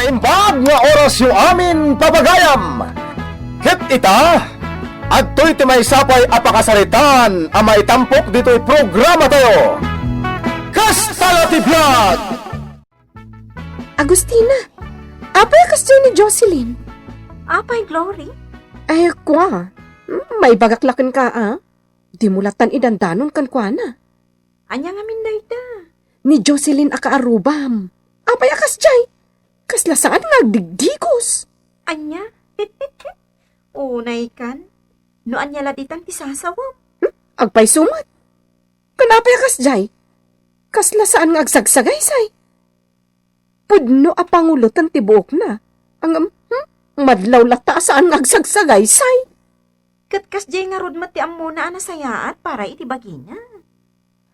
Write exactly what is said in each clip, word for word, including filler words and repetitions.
Imbag nga orasyo amin pagayam. Ket ita, adtoy ti maysa pay a pakasaritaan a maitampok ditoy programatayo. Kasta la ti biag! Agustina, apay a kasdiay ni Jocelyn? Apay, Glory? Ay, kua. Hmm, maibagak la kenka, a? Dimo lattan idandanon kenkuana. Ania ngamin dayta? Ni Jocelyn a kaarrubam. Apay a kasdiay? Kasla saan nga agdigdigos. Ania? Unay kan? No ania la ditan ti sasawem? Hmm? Agpayso met. Kan apay a kasdiay? Kasla saan nga agsagsagaysay. Pudno a panguloten ti buokna. Ngem, hmm? Madlaw latta a saan nga agsagsagaysay. Ket kasdiay ngarud met ti ammona a nasayaat para iti bagina.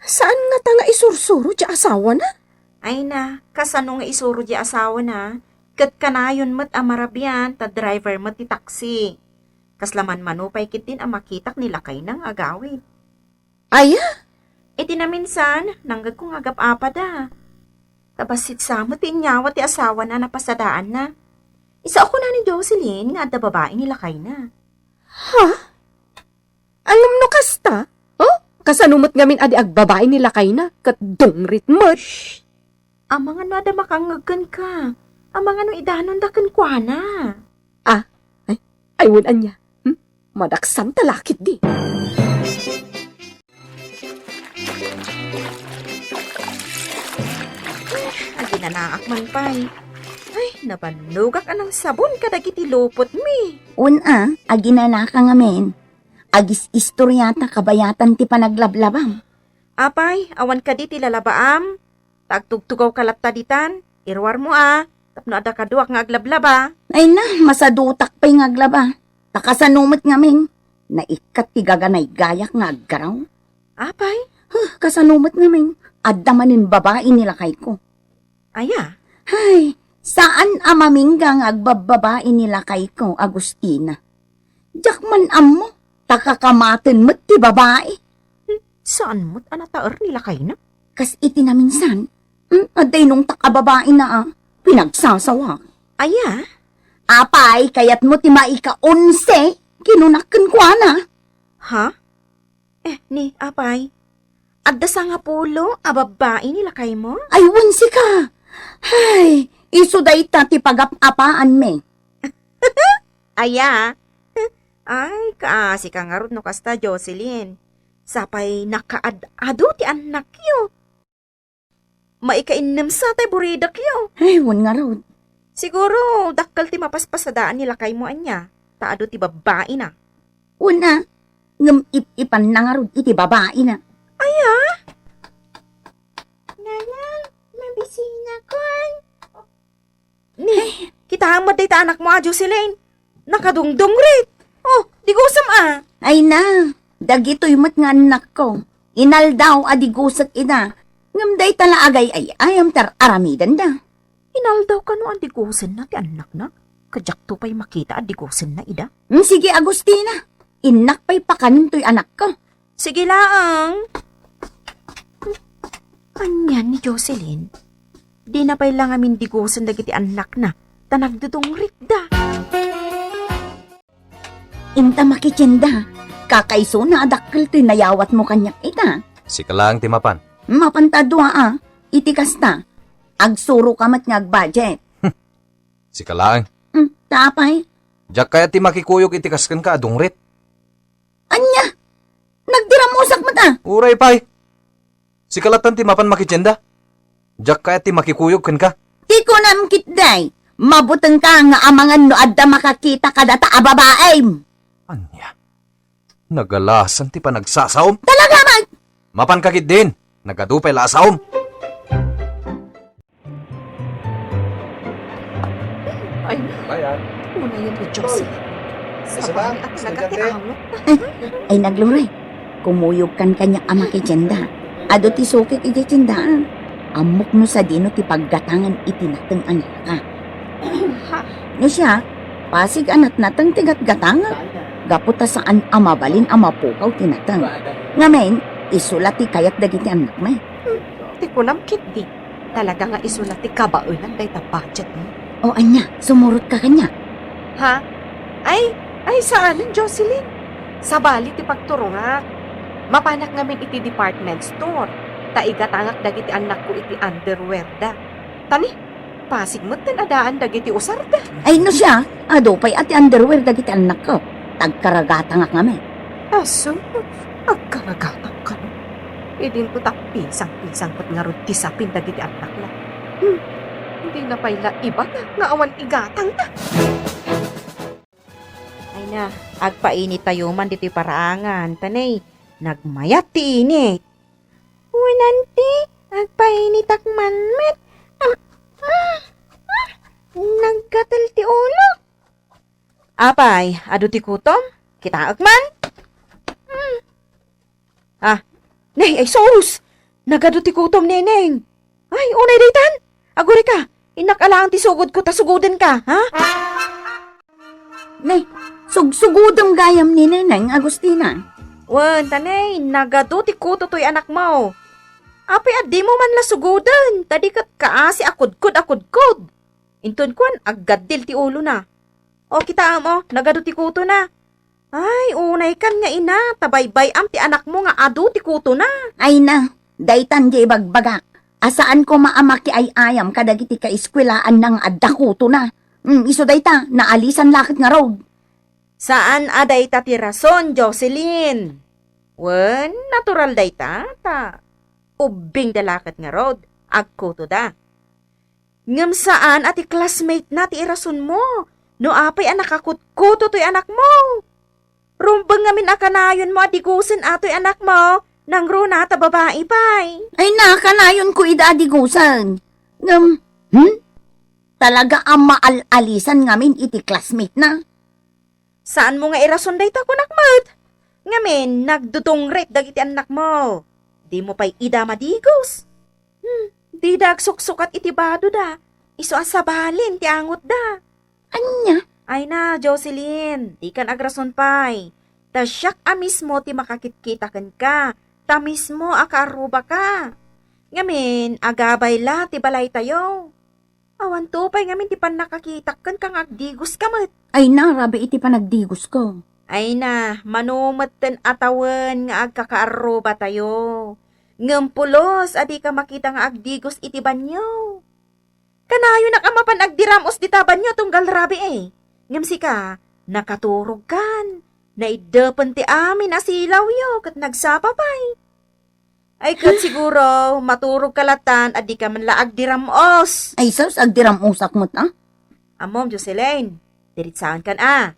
Saan ngata nga isursuro ti asawana? Ay na, kasano nga isuro ti asawana? Ket kanayon met a marabian ta driver met ti taxi. Kasla manmano pay ketdin a makitak ni lakayna nga agawid. Aya? Iti naminsan, nanggegko nga agap-apada. Ta bassit sa met ti inyawat ti asawana a napasadaanna. Isao kuna ni Jocelyn nga adda babai ni lakayna. Ha? Ngem no kasta? Oh? Kasano met ngamin a di agbabai ni lakayna ket dungrit met? Amangan no adda makangngeg kenka. Amangan no idanonda kenkuana. Ah, ay, ay, wen ania. Hmm? Madaksan ta la ketdi. Aginanaak man pay. Ay, nabannogak a nangsabon kadagiti lupotmi. Wen a, aginanaka ngamin. Agis-istoriata kabayatan ti panaglablabam. Apay, awan kadi ti lalabaam? Ta agtugtugawka latta ditan, iruarmo a, tapno adda kaduak nga aglablaba. Ay na, masadutak pay nga aglaba. Ta kasano met ngamin? Naikkat ti gaganaygayak nga aggaraw. Apay? Huh, kasano met ngamin? Adda manen babai ni lakayko. Aya? Hay, saan a mamingga nga agbabbabai ni lakayko, Agustina. Diak man ammo, ta kakamaten met ti babai. Hmm, saan met a nataer ni lakayna? Kas iti naminsan, hmm, adda inungtak a babaina a pinagsasawak. Aya? Apay, kayatmo ti maika-onse, kinunak kenkuana. Ha? Eh, ni, apay, adda sangapulo a babbai ni lakaymo? Ay, wen sika! Ay, isu dayta ti pagap-apaanmi. Aya? Ay, kaasi ka ngarud no kasta, Jocelyn. Sapay nakaad-adu ti annakyo. Maikainnem sa tay buridekyo. Ay, wen ngarud. Siguro, dakkel ti mapaspasadaen ni lakaymo ania, ta adu ti babbaina. Wen a, ngem ip-ipanna ngarud iti babaina. Aya? Nanang, mabisinakon. Ni, kitaem met dayta anakmo a Jocelyn. Nakadungdungrit. Oh, digosem a. Ay na, dagitoy met nga annakko. Inaldaw a digosek ida. Ngem dayta la agay-ay-ayam ti ar-aramidenda. Inaldaw kano a digosenna ti annakna? Kadiakto pay makita a digosenna ida. Hmm, sige, Agustina. Innak pay pakanen toy anakko. Sige laeng. Anian ni Jocelyn? Dina pay la ngamin digosen dagiti annakna, ta nagdudungritda. Inta makitienda, kakaisuna a dakkel ti nayawatmo kaniak ita. Sika laeng ti mapan. Mapan ta dua a, iti kasta, agsuroka met nga agbudget. Sika laeng. Hmm, ta apay? Diak kayat ti makikuyog iti kas kenka a dungrit. Ania? Nagdiramusak met a. Uray pay. Sika lattan ti mapan makitienda. Diak kayat ti makikuyog kenka. Ti kunam ketdi, mabutengka nga amangan no adda makakita kadata a babaim. Ania? Nagalasan ti panagsasaom. Talaga man! Mapanka ketdin. Nagadu pay la a saom. Ay, bayan. Unayen ni Josie. Ay, sabagay, sabagay, at talaga ti estudyante. Awat. Ay, nagluray. Kumuyogkan kaniak a makitienda. Adu ti sukik iti tiendaan. Ammok no sadino ti paggatangan iti nateng a nalaka. Ha? No siak, pasig a natnateng ti gatgatangek. Gapu ta saan a mabalin a mapukaw ti nateng. Ngamin, isu la ti kayat dagiti annakmi. Hmm, ti kunam ketdi. Talaga nga isu la ti kabaelan dayta budget mo. O ania, sumurotka kaniak? Ha? Ay, ay, saanen, Jocelyn. Sabali ti pagturongak. Mapanak ngamin iti department store, ta igatangak dagiti annakko iti underwear da. Tani, pasig metten a daan dagiti usarda. Ay, no siak, adu pay a ti underwear dagiti annakko. Tagkaragatangak ngamin. Aso, agkaragatang kano? Idinto ta pisang-pisang met ngarud ti sapin dagiti annakna. Hmm, dina pay la ibata nga awan igatangna. Ay na, agpainitayo man ditoy paraangan, ta nay, nagmayat ti init. Wen, anti, agpainitak man met. Ah, ah, ah, naggatel ti ulok. Apay, adu ti kutom? Kitaek man? Hmm. Ah, nay, ay sus! Nagadu ti kutom, Neneng. Ay, unay daytan. Agurayka, innak a laeng ti sugodko ta sugodenka, ha? Nay, sugsugodem gayam ni Neneng, Agustina. Wen, ta nay, nagadu ti kuto toy anakmo. Apay a dimo man la sugoden, ta di ket kaasi a kudkod a kudkod. Inton kuan, aggaddil ti ulona. O, kitaem, o, nagadu ti kutona. Ay, unaykan nga ina, ta baybay-am ti anakmo nga adu ti kutona. Ay na, daytan di ibagbagak. A saan koma a makiay-ayam kadagiti kaeskuelaanna nga adda kutona. Mm, isu dayta, naalisan la ket ngarud. Saan a dayta ti rason, Jocelyn. Wen, natural dayta, ta ubbingda la ket ngarud, agkutoda. Ngem saan a ti classmate na ti irasonmo no apay a nakakutkuto toy anakmo. Rumbeng ngamin a kanayonmo a digusen a toy anakmo, nangruna ta babai pay. Ay na, kanayonko ida a digusen. Ngem, hmm? Talaga a maal-alisan ngamin iti classmate na. Saanmo nga irason dayta, kunak met. Ngamin, nagdudungrit dagiti annakmo. Dimo pay ida madigos. Hmm, dida agsuksukat iti badoda. Isu a sabalin ti angotda. Ania? Ay na, Jocelyn, dikan agrason pay. Ta siak a mismo ti makakitkita kenka. Ta mismo a kaarrubaka. Ngamin, agabay la ti balaytayo. Awanto pay ngamin ti pannakakitak kenka nga agdigoska met. Ay na, rabii iti panagdigosko. Ay na, mano metten a tawen nga agkakaarrubatayo. Ngem pulos a dika makita nga agdigos iti banio. Kanayonak a mapan agdiram-os dita banio tunggal rabii. Ngem sika, nakaturogkan. Naiddepen ti amin a silawyo ket nagsapa pay. Ay, ket siguro, maturogka latan a dika man la agdiram-os. Ay, sus, agdiram-osak met, a? Ammom, Jocelyn, diritsaenkan, a.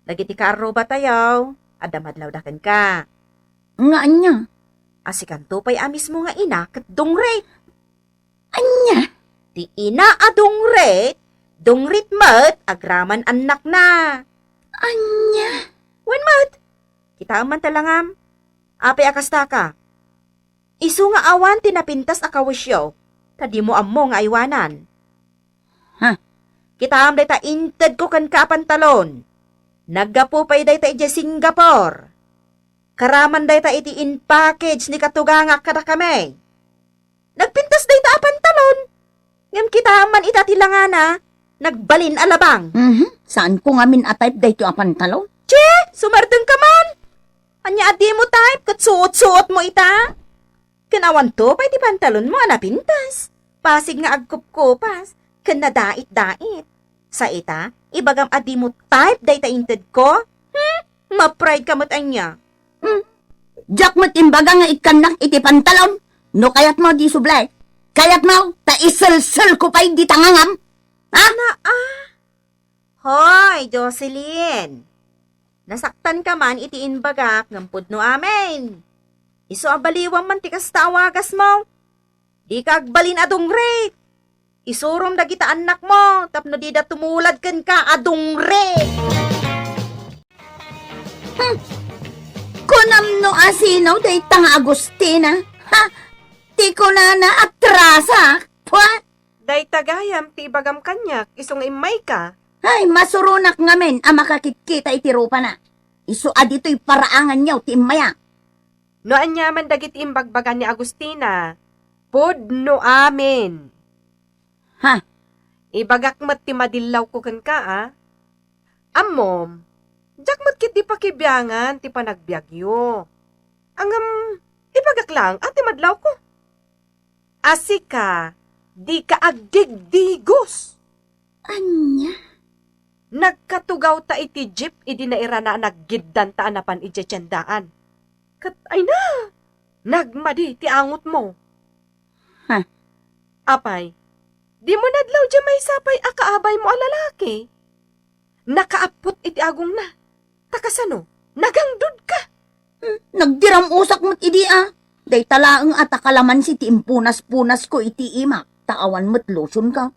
Dagiti kaarrubatayo, adda madlawda kenka. Nga ania? A sikanto pay a mismo nga ina ket dungrit. Ania? Ti ina a dungrit, dungrit met agraman annakna. Ania? Wen met, kitaem man ta langam. Apay a kastaka? Isu nga awan ti napintas a kawesyo, ta dimo ammo nga aywanan. Ha? Kitaem dayta intedko kenka a pantalon. Naggapu pay dayta idiay Singapore. Karaman dayta iti in-package ni katugangak kadakami. Nagpintas dayta a pantalon. Ngem kitaem man ita ti langana, nagbalin a labang. Mhm. Saanko ngamin a type daytoy a pantalon. Che, sumardengka man. Ania a dimo type ket suot-suotmo ita? Ken awanto pay ti pantalonmo a napintas. Pasig nga agkupkupas ken nadait-dait. Sa ita, ibagam a dimo type dayta intedko? Hmm? Maprideka met ania? Hmm. Diak met imbaga nga ikkannak iti pantalon. No kayatmo, di subli. Kayatmo, ta iselselko pay dita ngangam. Ha? Naa. Hoy, Jocelyn! Nasaktanka man iti imbagak ngem pudno amin. Isu a baliwam man ti kasta a wagasmo. Dika agbalin a dungrit. Isurom dagita annakmo tapno dida tumulad kenka a dungrit. Hmm. Kunam no asino dayta nga Agustina? Ha? Ti kunana, atrasak. Pwa! Dayta gayam ti ibagam kaniak isu nga immayka. Ay, masuronak ngamin a makakitkita iti rupana. Isu a ditoy paraanganyo ti immayak. No aniaman dagiti imbagbaga ni Agustina, pudno amin. Ha? Ibagak met ti madillawko kenka, a. Ammom, diak met ketdi pakibiangan ti panagbiagyo. Ngem, ibagak laeng a ti madlawko. A sika, dika agdigdigos. Ania? Nagkatugawta iti jeep idi nairana a naggiddanta a napan idiay tiendaan. Ket ayna, nagmadi ti angotmo. Ha? Apay, dimo nadlaw diay maysa pay a kaabaymo a lalaki? Nakaappot iti agongna. Ta kasano? Nagangdodka? Hmm, nagdiram-usak met idi a. Dayta laeng a ta kalamansi ti impunas-punasko iti imak, ta awan met lotionka.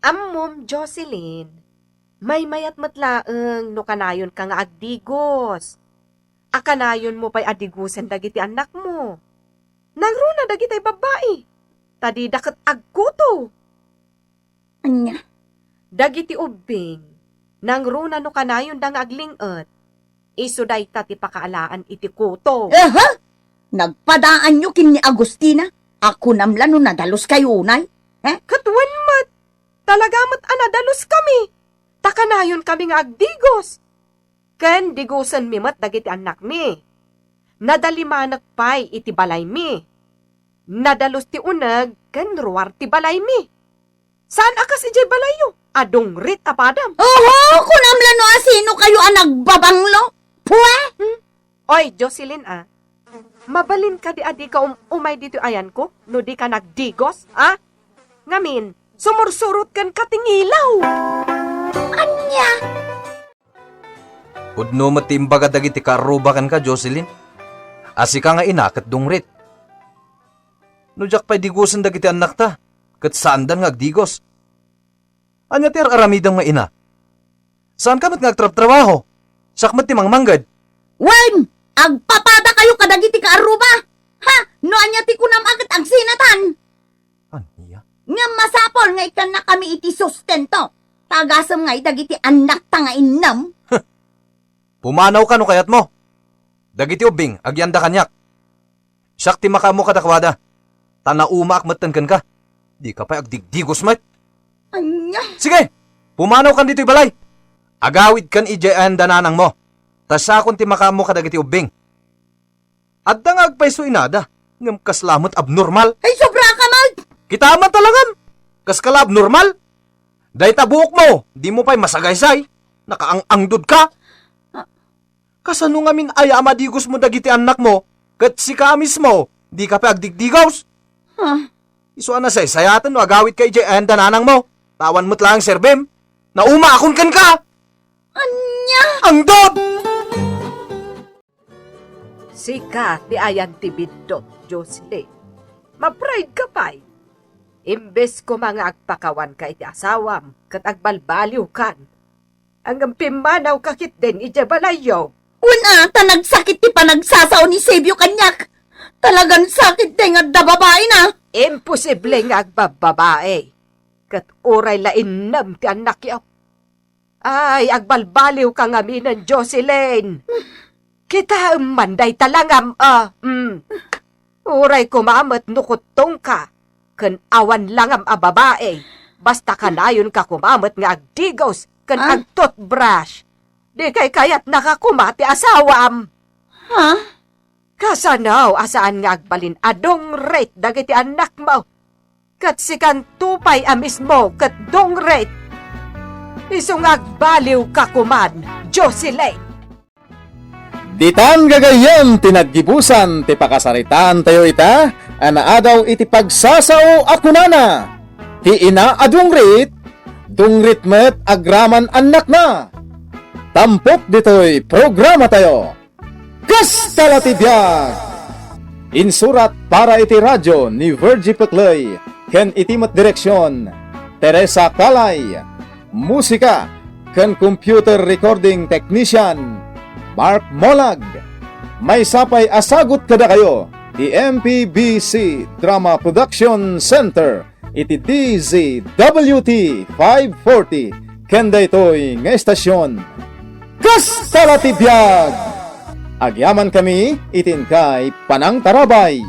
Ammom, Jocelyn, maymayat met laeng no kanayonka nga agdigos. A kanayonmo pay a digosen dagiti annakmo. Nangruna dagiti babbai, ta dida ket agkuto. Ania? Dagiti ubbing, nangruna no kanayonda nga agling-et, isu dayta ti pakaalaan iti kuto. Aha! Nagpadaanyo ken ni Agustina? A kunam la no nadaluskayo unay? Eh? Ket wen met, talaga met a nadaluskami, ta kanayonkami nga agdigos. Ken digosenmi met dagiti annakmi. Nadalimanek pay iti balaymi. Nadalus ti uneg ken ruar ti balaymi. Saan a kas idiay balayyo a dungrit a padam. Oho, kunam la no asinokayo a nagbabanglo. Pue! Hmm? Oy, Jocelyn, a. Mabalin kadi a dika um-, umay ditoy ayanko no dika nagdigos, a? Ngamin, sumursurot kenka ti ngilaw. Ania? Pudno met ti imbaga dagiti kaarruba kenka, Jocelyn. A sika nga ina ket dungrit. No diak pay digosen dagiti annakta, ket saandan nga agdigos. Ania ti ar-aramidem nga ina? Saanka met nga agtrabtrabaho? Siak met ti mangmangged. Wen, agpapadakayo kadagiti kaarruba. Ha? No ania ti kunam a ket agsinatan. Ania? Ngem masapul nga ikkannakami iti sustento. Ta agasem ngay dagiti annakta nga innem. Pumanawka no kayatmo. Dagiti ubbing, agyanda kaniak. Siak ti makaammo kadakuada. Ta naumaak metten kenka. Dika pay agdigdigos met. Ania? Sige, pumanawkan ditoy balay. Agawidkan idiay ayan da nanangmo. Ta siakon ti makaammo kadagiti ubbing. Adda nga agpayso inada, ngem kasla met abnormal. Ay, sobra ka, Mag! Kita man talangam! Kas kala abnormal? Dayta buokmo, dimo pay masagaysay. Nakaang-angdod ka. Ah. Kasano ngamin aya a madigosmo dagiti annakmo, ket sika a mismo, dika pay agdigdigos? Ah. Isu a nasaysayaten no agawidka idiay ayan da nanangmo. Ta awan met laeng serbim. Naumaakon kenka! Ania? Angdod! Sika ti ayan ti biddut, Jocelyn. Mapride ka pay. Imbes koma nga agpakawanka iti asawam ket agbalbaliwkan, ngem pimmanawka ketdin idiay balayyo. Wen a, ta nagsakit ti panagsasao ni Sebio kaniak. Talagan sakit dayta nga adda babaina. Imposible nga agbabbabae. Ket uray la innem ti annakyo. Ay, agbalbaliwka ngaminen, Jocelyn. Kitaem man dayta langam, a. Mm. Uray koma met no kuttongka, ken awan langam a babae, basta kanayonka koma met nga agdigos ken Ah? agtoothbrush. Di kaykayatnaka koma ti asawam. Ha? Kasano a saan nga agbalin a dungrit dagiti annakmo? Ket sikanto pay a mismo ket dungrit. Isu nga agbaliwka koman, Jocelyn. Ditan gagayyem ti naggibusan ti pakasaritaantayo ita a naadaw iti pagsasao a kunana, ti ina a dungrit, dungrit met agraman annakna. Tampok ditoy programatayo. Kasta la ti biag! Insurat para iti radio ni Virgie Pecley ken iti met direksion, Teresa Calay. Musika ken computer recording technician, Mark Molag. Maysa pay a sagut kadakayo ti M P B C Drama Production Center iti D Z W T five forty ken daytoy nga estasion. Kasta la ti biag! Agyamankami iti inkay panangtarabay.